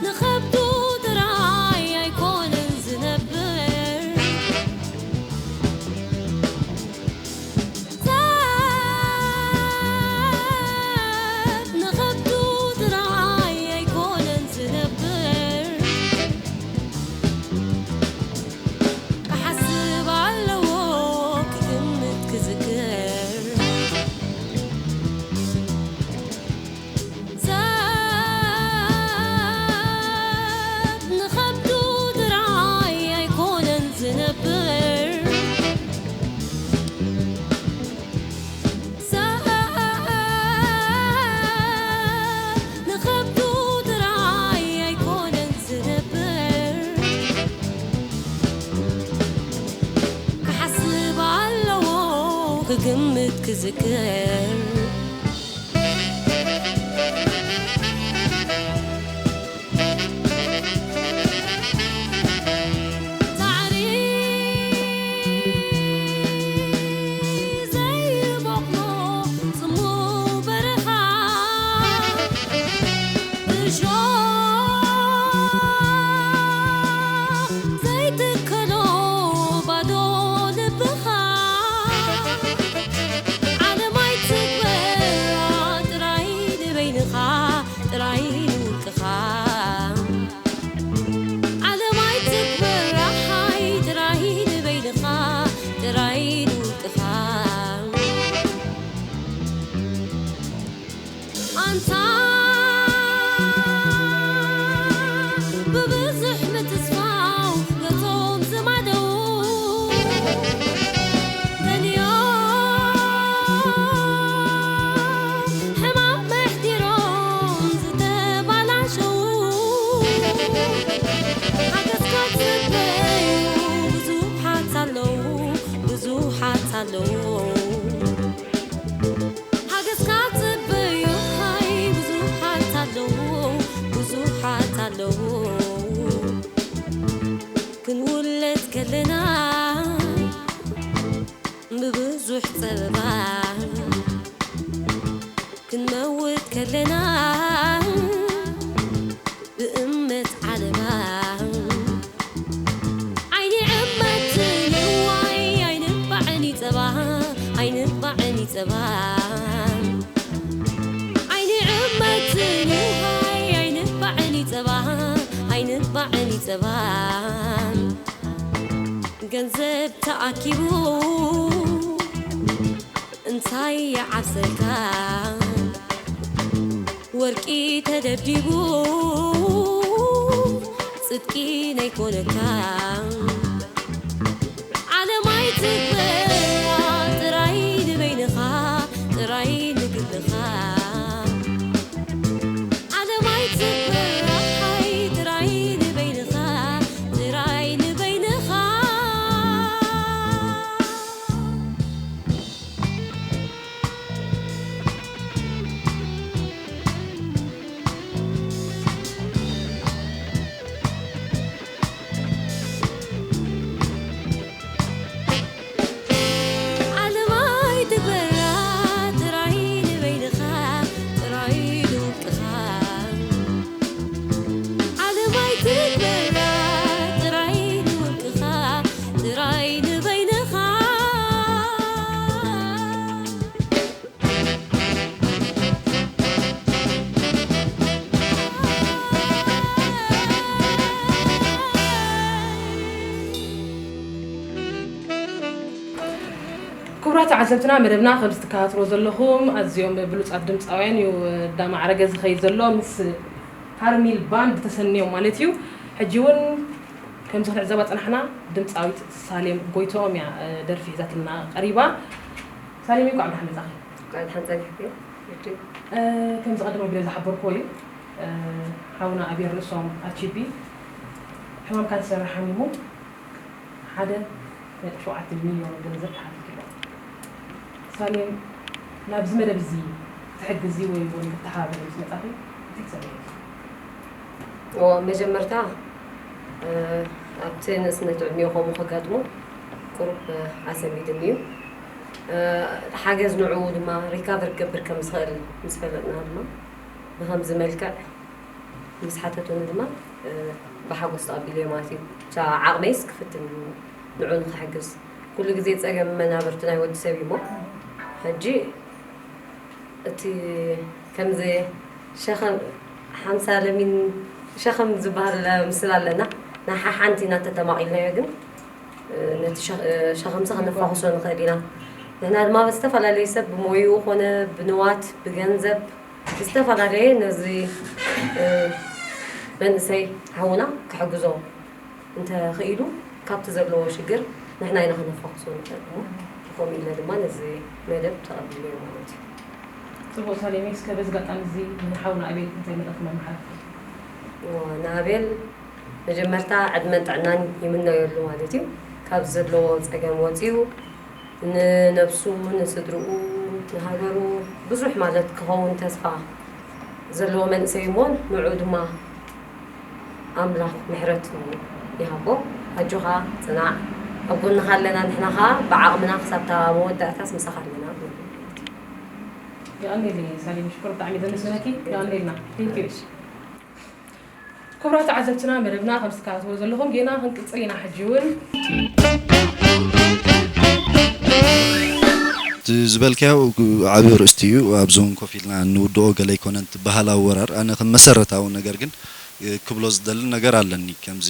ንኸብዱ ጥራይ ኣይኮነን ዝነብር፣ ሰብ ንኸብዱ ጥራይ ኣይኮነን ዝነብር። ክሓስብ ኣለዎ ክግምት ክዝክር። ሰብ ንኸብዱ ጥራይ ኣይኮነን ዝነብር። ሰብ ንኸብዱ ጥራይ ኣይኮነን ዝነብር። ክሓስብ ኣለዎ ክግምት ክዝክር። ሳዕሪ ዘይቦቕሎ ጽምው በረኻ፣ እሾኽ ዘይትከሎ ባዶ ልብኻ። ዓለም ኣይትግበራ ጥራይ ንበይንኻ፣ ጥራይ ንውልቅኻ። ዓለም ኣይትግበራ ጥራይ ንበይንኻ፣ ጥራይ ንውልቅኻ። ኣንታ ብብዙሕ ምትስፋው ነቶም ዝማደው፣ ተልዮም ሕማም መሕዲሮም ዝተባላሸው። ሓገዝካ ዝጽበዩ ብዙሓት ኣለዉ፣ ብዙሓት ኣለዉ። ሓገዝካ ዝጽበዩ ሃይ ብዙሓት ኣለዉ፣ ብዙሓት ኣለዉ። ክንውለድ ከለና ብብዙሕ ጸበባ፣ ክንመውት ከለና ብእምነት ዓለባ። ዓይኒ ዕመትን ይዋይ ኣይንባዕን ይጸባ፣ ኣይንባዕን ይጸባ። ዓይኒ ዕመትን ይዋይ ኣይንባዕን ይጸባ፣ ኣይንባዕን ይጸባ። ገንዘብ ተኣኪቡ እንታይ ይዓብሰልካ? ወርቂ ተደብዲቡ ጽድቂ ነይኮነካ። ዓለም ኣይትግበ ተዓዘብትና፣ መደብና ከም ዝትከታተሎ ዘለኹም ኣዝዮም ብሉጻት ድምፃውያን እዩ እንዳማዕረገ ዝኸይድ ዘሎ፣ ምስ ሃርሚል ባንድ ተሰንዮም ማለት እዩ። ሕጂ እውን ከምዚ ክንዕዘባ ጸናሕና፣ ድምፃዊት ሳሌም ጎይትኦም እያ ደርፊ ሒዛትና ቀሪባ። ሳሌም፣ እንኳዕ ብደሓን መጻኺ። እንኳዕ ደሓን ጸኒሕኪ። ከምዚ ቀደም ኣቢለ ዝሓበርክዎ እዩ፣ ሓውና ኣቤል ርእሶም ኣቺቢ ሕማም ካንሰር ሓሚሙ ሓደ ነጥቢ ሸውዓተ ሚልዮን ገንዘብ ተሓቲቱ ኣሎ። ሳሌም፣ ናብዚ መደብ እዚ ክትሕግዚ ወይ እውን ክትተሓባበሪ ምስ መጻኺ እንታይ ትሰምዒ? እዎ፣ መጀመርታ ኣብቲ ንእስነት ዕድሜኡ ከምኡ ከጋጥሞ ቁሩብ ኣሰሚድኒ እዩ። ሓገዝ ንዕኡ ድማ ሪካቨር ክገብር ከም ዝኽእል ምስ ፈለጥና ድማ ብኸምዚ መልክዕ ምስ ሓተቱኒ ድማ ብሓጎስ ተቐቢለዮ ማለት እዩ። ብቻ ዓቕመይስ ክፍትን ንዑ ንኽሕግዝ። ኩሉ ግዜ ጸገም መናብርቲ ናይ ወዲ ሰብ እዩ እሞ ሕጂ እቲ ከምዚ ሸኸም ሓምሳ ለሚን ሸኸም ዝበሃል ምስላ ኣለና። ንሓሓንቲ ኢና ተተማቒልናዮ ግን ነቲ ሸኸምሲ ከነፋኹሶ ንኽእል ኢና። ንሕና ድማ ብዝተፈላለየ ሰብ ብሞይኡ ኾነ ብንዋት ብገንዘብ ብዝተፈላለየ ነዚ መንእሰይ ሓውና ክሕግዞ እንተኽኢሉ ካብቲ ዘለዎ ሽግር ንሕና ኢና ከነፋኹሶ ንኽእል እሞ ብኸምኡ ኢለ ድማ ነዚ መደብ ተቐቢለዮ ማለት እዩ። ጽቡቕ ሳሌም፣ እስከ በዚ ኣጋጣሚ እዚ ንሓውና ኣቤል እንታይ መልእኽቲ መመሓላለፍቲ? ንኣቤል መጀመርታ ዕድመን ጥዕናን ይምነየሉ ማለት እዩ። ካብ ዘለዎ ጸገም ወጺኡ ንነብሱ፣ ንስድርኡ፣ ንሃገሩ ብዙሕ ማለት ክኸውን ተስፋ ዘለዎ መንእሰይ እሞ ንዑ ድማ ኣምላኽ ምሕረት ይሃቦ። ኣጆኻ ጽናዕ፣ ኣብ ጎንኻ ኣለና። ንሕና ኸኣ ብዓቕምና ክሳብታ መወዳእታስ ምሳኻ ኣለና። የቐንየለይ ሳሌም ሽኮር፣ ብጣዕሚ ዘመስግነኪ። የቐንየልና። Thank you። ክቡራት ተዓዘብትና፣ መደብና ከም ትከታተልዎ ዘለኹም ጌና ክንቅጽል ኢና። ሕጂ እውን ዝበልካዮ ዓቢ ርእስቲ እዩ። ኣብዚ እውን ኮፍ ኢልና እንውድኦ ገለ ኣይኮነን። እቲ ባህላዊ ወራር ኣነ ከም መሰረታዊ ነገር ግን ክብሎ ዝደሊ ነገር ኣለኒ። ከምዚ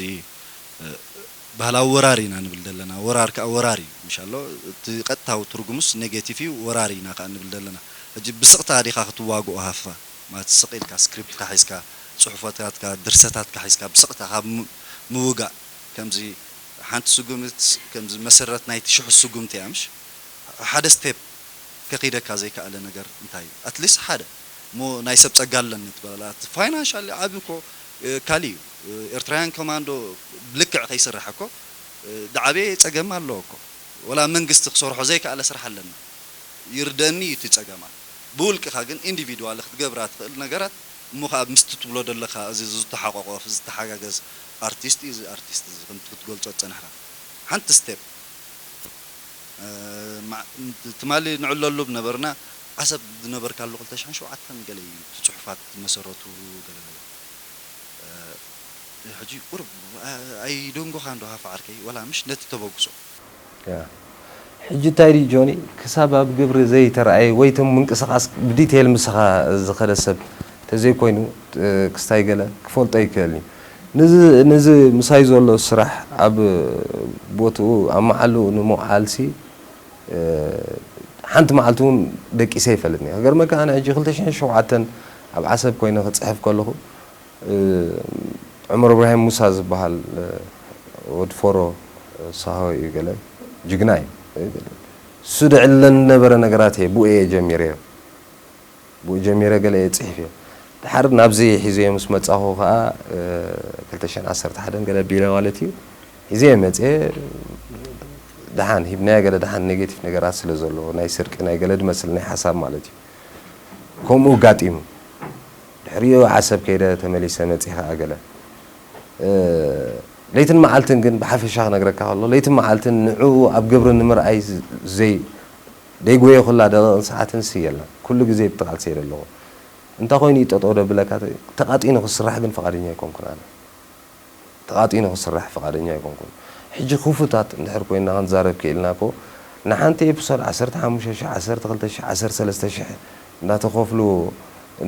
ባህላዊ ወራር ኢና ንብል ዘለና። ወራር ከኣ ወራር እዩ። ምሻሎ እቲ ቀጥታዊ ትርጉምስ ኔጌቲቭ እዩ። ወራር ኢና ከኣ ንብል ዘለና። ሕጂ ብስቕታ ዲኻ ክትዋግኦ ሃፋ? ማለት ስቕ ኢልካ ስክሪፕትካ ሒዝካ፣ ጽሑፋትካ፣ ድርሰታትካ ሒዝካ ብስቕታ ካብ ምውጋእ፣ ከምዚ ሓንቲ ስጉምቲ፣ ከምዚ መሰረት ናይቲ ሽሕ ስጉምቲ እያ ምሽ? ሓደ ስቴፕ ከኺደካ ዘይከኣለ ነገር እንታይ እዩ? ኣትሊስት ሓደ እሞ ናይ ሰብ ጸጋ ኣለኒ ትበላ። እቲ ፋይናንሻሊ ዓቢ እኮ ካልእ እዩ። ኤርትራውያን ኮማንዶ ብልክዕ ከይስራሕ እኮ ዝዓበየ ጸገም ኣለዎ እኮ። ወላ መንግስቲ ክሰርሖ ዘይከኣለ ስራሕ ኣለና። ይርደኒ እዩ እቲ ጸገማት። ብውልቅኻ ግን ኢንዲቪድዋሊ ክትገብራ ትኽእል ነገራት እሞ ከኣ ምስቲ ትብሎ ዘለኻ እዚ ዝተሓቋቆፍ ዝተሓጋገዝ ኣርቲስት እዩ። እዚ ኣርቲስት እዚ ከምቲ ክትገልጾ ዝጸናሕካ ሓንቲ ስቴፕ ትማሊ ንዕለሉ ብነበርና ዓሰብ ዝነበርካሉ ክልተ ሽሕን ሸውዓተን ገለ እዩ እቲ ጽሑፋት ዝመሰረቱ ገለ ገለ ሕጂ ቁርብ ኣይደንጎኻን ዶ ሃፋ ዓርከይ ወላ ምሽ ነቲ ተበግሶ ሕጂ እንታይ ድዩ ጆኒ ክሳብ ኣብ ግብሪ ዘይተረኣየ ወይ ቶም ምንቅስቃስ ብዲቴይል ምሳኻ ዝኸደ ሰብ ተዘይኮይኑ ክስታይ ገለ ክፈልጦ ይክእል እዩ። ንዚ ምሳይ ዘሎ ስራሕ ኣብ ቦትኡ ኣብ መዓልኡ ንምውዓልሲ ሓንቲ መዓልቲ እውን ደቂሰ ይፈልጥኒ። ክገርመካ ኣነ ሕጂ ክልተ ሽሕን ሸውዓተን ኣብ ዓሰብ ኮይነ ክፅሕፍ ከለኹ ዑመር እብራሂም ሙሳ ዝበሃል ወድ ፎሮ ሳሆ እዩ ገለ ጅግና እዩ። እሱ ደዕለን ነበረ ነገራት እየ ብኡ እየ ጀሚረዮ። ብኡ ጀሚረ ገለ እየ ፅሒፍ እየ። ድሓር ናብዚ ሒዘዮ ምስ መፃኹ ከዓ ክልተ ሽሕን ዓሰርተ ሓደን ገለ ቢለ ማለት እዩ ሒዘ እየ መፅየ። ደሓን ሂብናዮ ገለ ደሓን ኔጌቲቭ ነገራት ስለ ዘለዎ ናይ ስርቂ ናይ ገለ ድመስል ናይ ሓሳብ ማለት እዩ። ከምኡ ኣጋጢሙ ድሕሪኡ ዓሰብ ከይደ ተመሊሰ መፂ ከዓ ገለ ለይትን መዓልትን ግን ብሓፈሻ ክነግረካ ከሎ ለይትን መዓልትን ንዕኡ ኣብ ግብሪ ንምርኣይ ዘይ ደይጎየኹላ ደቂቕን ሰዓትን ስየላ ኩሉ ግዜ ብትቓልሲ እየ ዘለኹ። እንታይ ኮይኑ እዩ ጠጠው ደብለካ ተቓጢኑ ክስራሕ ግን ፍቓደኛ ኣይኮንኩን ኣነ። ተቓጢኑ ክስራሕ ፍቓደኛ ኣይኮንኩን። ሕጂ ክፉታት እንድሕር ኮይንና ክንዛረብ ክኢልና እኮ ንሓንቲ ኤፒሶድ ዓሰርተ ሓሙሽተ ሺሕ፣ ዓሰርተ ክልተ ሺሕ፣ ዓሰርተ ሰለስተ ሺሕ እናተኸፍሉ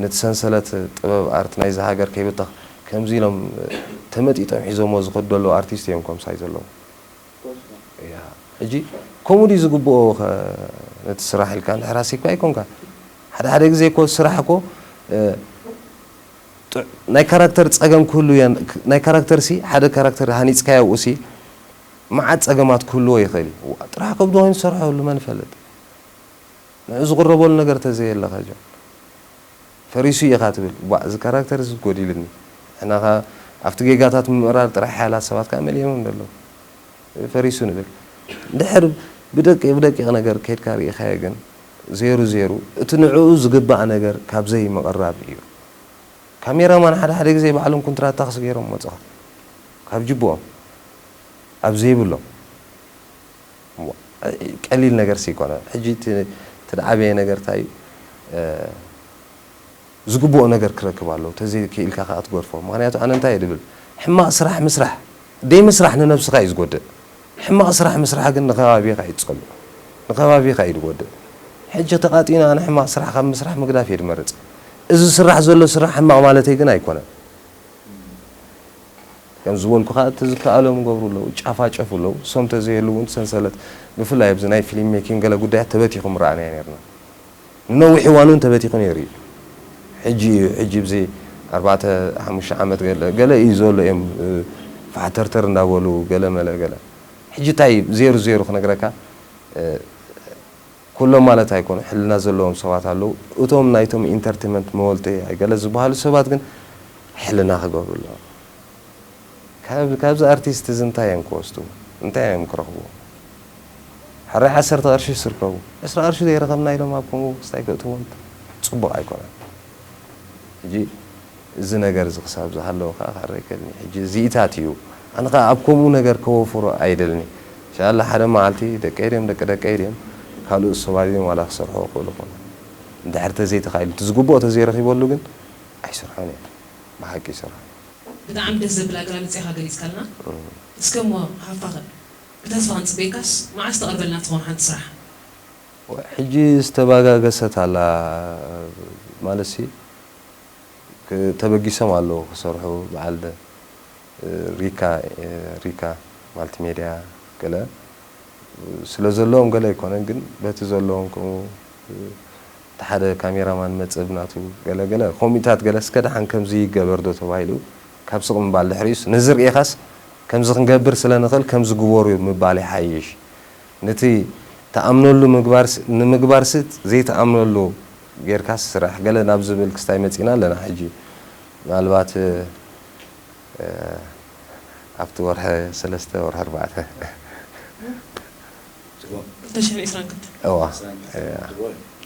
ነቲ ሰንሰለት ጥበብ ኣርት ናይዚ ሃገር ከይብተኽ ከምዚ ኢሎም ተመጢጦም ሒዞሞ ዝኸዱ ዘለዉ ኣርቲስት እዮም ኮምሳይ ዘለዉ። ሕጂ ከምኡ ድዩ ዝግብኦ ነቲ ስራሕ ኢልካ እንድሕር ኣሲብካ ኣይኮንካ። ሓደ ሓደ ግዜ እኮ ስራሕ እኮ፣ እ፣ ጥ-፣ ናይ ካራክተር ጸገም ክህሉ እየ፣ ናይ ካራክተር ሲ፣ ሓደ ካራክተር ሃኒጽካዮ ኣብኡ ሲ፣ መዓት ጸገማት ክህልዎ ይኽእል እዩ። ዋ፣ ጥራሕ ከብዱ ኮይኑ ዝሰርሖ ህሉ መን ይፈልጥ? ንዑ ዝቕረበሉ ነገር ተዘየለ ከ ጆን፣ ፈሪሱ ኢኻ ትብል። ዋ፣ እዚ ካራክተር እዚ ጎዲልኒ። ንሕና ከ ኣብቲ ጌጋታት ምምእራር ጥራሕ ሓያላት ሰባት ከኣ መሊኦም ኣለዉ። ፈሪሱ ንብል። እንድሕር ብደቂቕ ብደቂቕ ነገር ከይድካ ርኢኻዮ ግን፣ ዜሩ ዜሩ፣ እቲ ንዕኡ ዝግባእ ነገር ካብ ዘይምቕራብ እዩ። ካሜራማን ሓደ ሓደ ግዜ ባዕሎም ኩንትራት ታክሲ ገይሮም መጹኻ። ካብ ጅብኦም። ኣብ ዘይብሎም። እሞ፣ ቀሊል ነገር ሲ ይኮነ። ሕጂ እቲ፣ እቲ ዝዓበየ ነገር እንታይ እዩ? እ፣ ዝግብኦ ነገር ክረክብ ኣለዎ። ተዘይክኢልካ ከኣ ትገድፎ። ምኽንያቱ ኣነ እንታይ እየ ድብል? ሕማቕ ስራሕ ምስራሕ፣ ደይ ምስራሕ ንነብስኻ እዩ ዝጎድእ። ሕማቕ ስራሕ ምስራሕ ግን ንከባቢኻ እዩ ትጸልኦ። ንከባቢኻ እዩ ዝጎድእ። ሕጂ ተቓጢና ኣነ ሕማቕ ስራሕ ካብ ምስራሕ ምግዳፍ እየ ድመርጽ። እዚ ዝስራሕ ዘሎ ስራሕ ሕማቕ ማለተይ ግን ኣይኮነን። ከም ዝበልኩ ከኣ እቲ ዝከኣሎም ይገብሩ ኣለዉ፣ ጫፋጨፉ ኣለዉ። እሶም ተዘየሉ እውን እቲ ሰንሰለት ብፍላይ ኣብዚ ናይ ፊልም ሜኪንግ ገለ ጉዳያት ተበቲኹ ምረኣናዮ ነርና። ንነዊሕ እዋን እውን ተበቲኹ ነይሩ እዩ። ሕጂ እዩ፣ ሕጂ ብዚ ኣርባዕተ ሓሙሽተ ዓመት ገለ፣ ገለ እዩ ዘሎ እዮም፣ እ፣ ፋሕተርተር እንዳበሉ ገለ መለ ገለ። ሕጂ እንታይ ዜሩ ዜሩ ክነግረካ፣ እ፣ ኩሎም ማለት ኣይኮኑ፣ ሕልና ዘለዎም ሰባት ኣለዉ። እቶም ናይቶም ኢንተርቴንመንት መወልቲ ገለ ዝበሃሉ ሰባት ግን ሕልና ክገብሩ ኣለዎም። ካብ-፣ ካብዚ ኣርቲስት እዚ እንታይ እዮም ክወስዱ? እንታይ እዮም ክረኽቡ? ሕራይ ዓሰርተ ቅርሺ ስርከቡ። ዕስራ ቅርሺ ዘይረኸብና ኢሎም ኣብ ከምኡ ክስታይ ከእትዎም ጽቡቕ ኣይኮነን። ሕጂ እዚ ነገር እዚ ክሳብ ዝሃለወ ከኣ ክዕረ ይክእልኒ። ሕጂ እዚኢታት እዩ። ኣነ ከኣ ኣብ ከምኡ ነገር ከወፍሮ ኣይደልኒ። ኢንሻኣላህ ሓደ መዓልቲ ደቀይ ድዮም፣ ደቂ ደቀይ ድዮም፣ ካልእ ሰባብ ድዮም ዋላ ክሰርሖ ይኽእሉ ይኾኑ። እንድሕር ተዘይተኻኢሉ፣ እቲ ዝግብኦ ተዘይረኺበሉ ግን ኣይሰርሖን እየ። ብሓቂ ይሰርሖ። ብጣዕሚ ደስ ዘብል ኣገላልጻ ኢኻ ገሊጽካልና። እም። እስከ እሞ ሃፋ ብተስፋ ክንጽበየካስ መዓስ ተቕርበልና ትኸውን ሓንቲ ስራሕ? ሕጂ ዝተባጋገሰት ኣላ ማለትሲ፣ ክ-፣ ተበጊሶም ኣለዉ ክሰርሑ በዓል ደ-፣ ሪካ፣ ሪካ ማልቲሜድያ ገለ ስለ ዘለዎም ገለ ኣይኮነን፣ ግን በቲ ዘለዎም ከምኡ እቲ ሓደ ካሜራማን መጽእ ብናቱ ገለ ገለ ኮሚታት ገለ እስከ ደሓን ከምዚ ይገበር ዶ ተባሂሉ ካብ ስቕ ምባል ድሕሪኡስ ነዚ ርኢኻስ ከምዚ ክንገብር ስለ ንኽእል ከምዚ ግበሩ ምባል ይሓይሽ። ነቲ ትኣምነሉ ምግባርስ-፣ ንምግባርሲ ዘይትኣምነሉ ጌርካስ ስራሕ ገለ ናብ ዝብል ክስታይ መጺና ኣለና ሕጂ። ምናልባት፣ እ፣ ኣብቲ ወርሒ ሰለስተ ወርሒ ኣርባዕተ። ክልተ ሽሕን ዕስራን ክልተ። እዋ። እያ።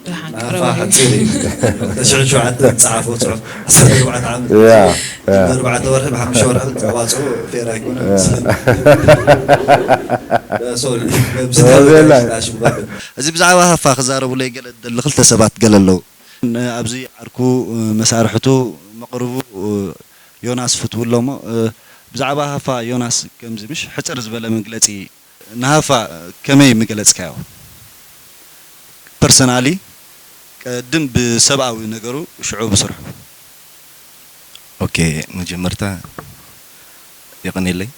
ደሓን ናፋ ቀረባ እዩ። ሓፂር እዩ። ክልተ ሽሕን ሸውዓተን ዝፀሓፎ ፅሑፍ ዓሰርተ ኣርባዕተ ዓመት። እያ፣ እያ። ኣርባዕተ ወርሒ ብሓሙሽተ ወርሒ ተዋፅኦ ፌር ኣይኮነን። እያ። ሶሪ። እያ፣ እያ። እዚ ብዛዕባ ሃፋ ክዛረቡለይ ገለ ደሊ ክልተ ሰባት ገለ ኣለዉ። ን-፣ ኣብዚ ዓርኩ፣ መሳርሕቱ፣ መቕርቡ፣ ዮናስ ፍትዉ ኣሎ እሞ፣ ብዛዕባ ሃፋ ዮናስ ከምዚ ምሽ ሕፅር ዝበለ መግለፂ ንሃፋ ከመይ ምገለፅካዮ? ፐርሰናሊ ቀድም ብሰብኣዊ ነገሩ ሽዑ ብስርሑ። ኦኬ፣ መጀመርታ የቐኔለይ።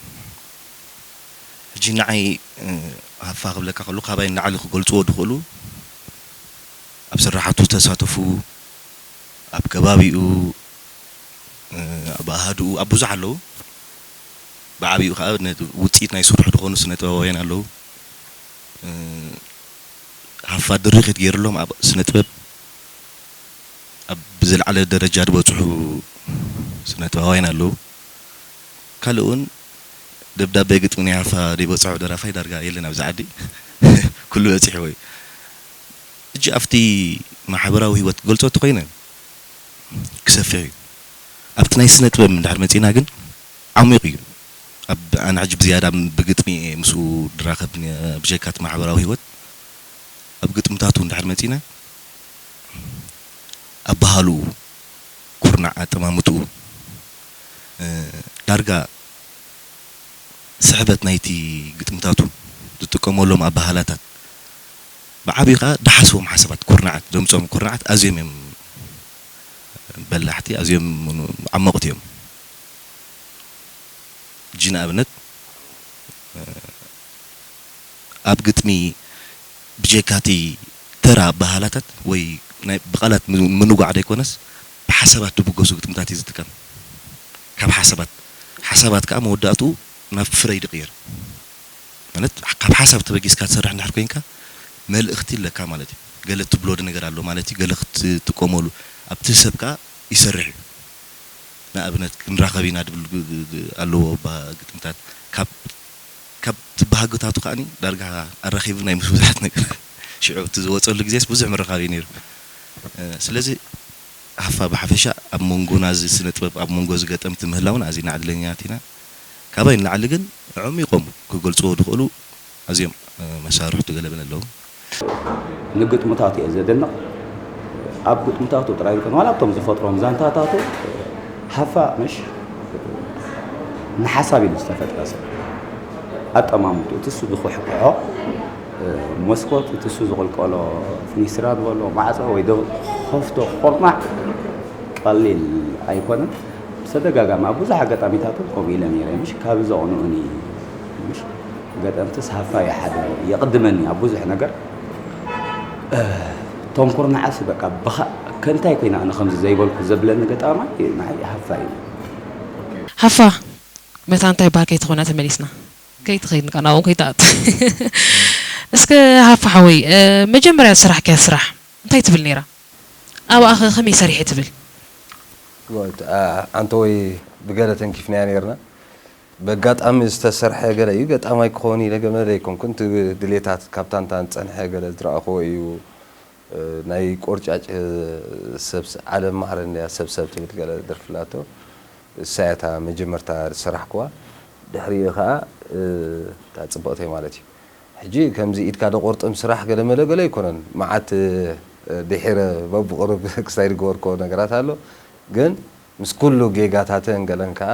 ሕጂ ንዓይ፣ እ፣ ሃፋ ክብለካ ከሎ ካባይ ንላዕሊ ክገልጽዎ ዝኽእሉ ኣብ ስራሓቱ ዝተሳተፉ፣ ኣብ ከባቢኡ፣ እ፣ ኣብ ኣሃዱኡ፣ ኣብ ብዙሕ ኣለዉ። ብዓቢኡ ከኣ ነ-፣ ውጽኢት ናይ ስርሑ ዝኾኑ ስነ ጥበባውያን ኣለዉ። እ፣ ሃፋ ድርኺት ገይሩሎም ኣብ ስነ ጥበብ ኣብ ብዝለዓለ ደረጃ ዝበጽሑ ስነ ጥበባውያን ኣለዉ። ካልእ እውን ደብዳበ ግጥሚ ናይ ሃፋ ዘይበጽሖ ደራፋይ ዳርጋ የለን ኣብዚ ዓዲ። ኩሉ በጺሕዎ እዩ። ሕጂ ኣብቲ ማሕበራዊ ህይወት ክገልጾ እንተኾይነ ክሰፍሕ እዩ። ኣብቲ ናይ ስነ ጥበብ እንድሕር መጺእና ግን ዓሚቕ እዩ። ኣብ ኣነ ሕጂ ብዝያዳ ብግጥሚ እየ ምስኡ ድራኸብ ነ-፣ ብጀካ እቲ ማሕበራዊ ህይወት ኣብ ግጥምታቱ እንድሕር መጺእና ኣበሃህልኡ፣ ኩርናዕ ኣጠማምትኡ፣ እ፣ ዳርጋ ስሕበት ናይቲ ግጥምታቱ ዝጥቀመሎም ኣበሃህላታት ብዓቢኡ ከኣ ዝሓስቦም ሓሳባት ኩርናዓት፣ ዘምጽኦም ኩርናዓት ኣዝዮም እዮም በላሕቲ፣ ኣዝዮም ዓሞቕቲ እዮም። ሕጂ ንኣብነት፣ እ፣ ኣብ ግጥሚ ብጀካ እቲ ተራ ኣበሃህላታት ወይ ናይ ብቓላት ም- ምንጓዕ ዘይኮነስ፣ ብሓሳባት ዝብገሱ ግጥምታት እዩ ዝጥቀም። ካብ ሓሳባት ሓሳባት ከኣ መወዳእትኡ ናብ ፍረ እዩ ዝቕየር። ማለት ካብ ሓሳብ ተበጊስካ ትሰርሕ እንድሕር ኮይንካ፣ መልእኽቲ ኣለካ ማለት እዩ። ገለ ትብሎ ነገር ኣሎ ማለት እዩ። ገለ ክትጥቀመሉ ኣብቲ ሰብ ከኣ ይሰርሕ እዩ። ንኣብነት ክንራኸብ ኢና ድብል ግ- ግ- ግ- ኣለዎ ባ ግጥምታት ካብ ካብ ትበሃግታቱ ከኣኒ ዳርጋ ኣራኺቡ ናይ ምስ ብዙሓት ነገር ሽዑ እቲ ዝወፀሉ ግዜስ ብዙሕ ምርኻብ እዩ ነይሩ። ስለዚ ሃፋ ብሓፈሻ ኣብ መንጎና እዚ ስነ ጥበብ ኣብ መንጎ እዚ ገጠምቲ ምህላውን ኣዚና ዕድለኛት ኢና። ካባይ ንላዕሊ ግን ኣዕሚቖም ክገልፅዎ ዝኽእሉ ኣዝዮም መሳርሕቱ ገለ በለ ኣለዎም። ንግጥምታቱ እየ ዘደንቕ። ኣብ ግጥምታቱ ጥራይ ይኮን ዋላ ኣብቶም ዝፈጥሮም ዛንታታቱ ሃፋ ምሽ ንሓሳብ ኢሉ ዝተፈጥረ ሰብ ኣጠማምቱ እቲ እሱ ዝኩሕኩሖ መስኮት እቲ እሱ ዝቕልቀሎ ፍኒስትራ ዝበሎ ማዕፆ ወይ ከፍቶ ቆርናዕ ቀሊል ኣይኮነን። ብተደጋጋሚ ኣብ ብዙሕ ኣጋጣሚታት እውን ከምኡ ኢለ ነይረ ምሽ ካብ ዘቕንኡኒ ምሽ ገጠምትስ ሃፋ እዩ ሓደ የቕድመኒ ኣብ ብዙሕ ነገር። ቶም ኩርናዓስ በቃ ብኻ ከንታይ ኮይና ኣነ ከምዚ ዘይበልኩ ዘብለኒ ገጣማይ ንዓይ ሃፋ እዩ። ሃፋ መታን እንታይ በሃል ከይትኾና ተመሊስና ከይትኸይድ ንካ ናብኡ ከይትኣቱ እስከ ሃፋ ሓወይ መጀመርያ ዝሰራሕካያ ስራሕ እንታይ ትብል ነይራ ኣብኣ ከ ከመይ ሰሪሐ ትብል ኣንተ ወይ ብገለ ተንኪፍናያ ነርና በጋጣሚ ዝተሰርሐ ገለ እዩ ገጣማይ ክኸውን ኢለ ገመደ ኣይኮንኩን እቲ ድሌታት ካብታ እንታ ዝፀንሐ ገለ ዝረኣኽዎ እዩ ናይ ቆርጫጭ ሰብ ዓለም ማዕረ እንድያ ሰብ ሰብ ትብል ገለ ደርፊ ኣላቶ እሳ እያ እታ መጀመርታ ዝሰራሕክዋ ድሕሪኡ ከዓ እታ ፅብቕተይ ማለት እዩ ሕጂ ከምዚ ኢድካ ደቆርጥም ስራሕ ገለ መለ ገለ ኣይኮነን መዓት ድሒረ በብቁሩብ ክስታይ ዝገበርክዎ ነገራት ኣሎ ግን ምስ ኩሉ ጌጋታተን ገለን ከዓ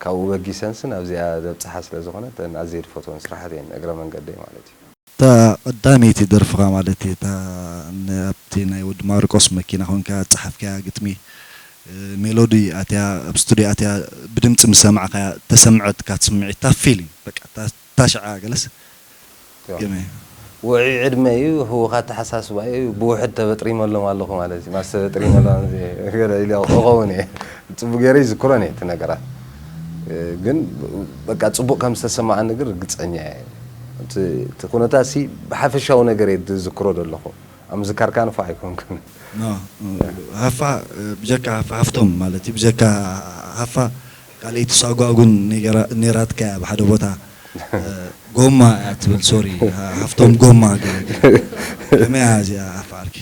ካብኡ በጊሰንስ ናብዚኣ ዘብፅሓ ስለ ዝኾነ እተን ኣዝየ ዝፈትወን ስራሓት እየን እግረ መንገደይ ማለት እዩ። እታ ቀዳመይቲ ደርፍኻ ማለት እዩ እታ ኣብቲ ናይ ወዲ ማርቆስ መኪና ኮንካ ዝፀሓፍካያ ግጥሚ ሜሎዲ ኣትያ ኣብ ስቱድዮ ኣትያ ብድምፂ ምስ ሰማዕካያ ተሰምዐትካ እቲ ስምዒት እታ ፊሊንግ በቃ እታ ሽዓ ገለስ ከመይ ውዑይ ዕድመ እዩ ህውኽ ኣተሓሳስባ እዩ ብውሕድ ተበጥሪመሎም ኣለኹ ማለት እዩ ማስ ተበጥሪመሎም ገለ ኢለ ክኸውን እየ ፅቡቅ ገይረ ይዝክሮን እየ እቲ ነገራት ግን በቃ ፅቡቅ ከም ዝተሰማዓኒ ግን ርግፀኛ እየ እቲ ኩነታት ሲ ብሓፈሻዊ ነገር እየ ዝዝክሮ ዘለኹ ኣብ ምዝካር ከዓ ንፉዕ ኣይኮንኩን ሃፋ ብጀካ ሃፍቶም ማለት እዩ ብጀካ ሃፋ ካልኣይቲ ሳጓ እውን ነይራትካ እያ ብሓደ ቦታ ጎማ እያ ትብል ሶሪ ሃፍቶም ጎማ ከመይ እያ እዚኣ ሃፋ ዓርኪ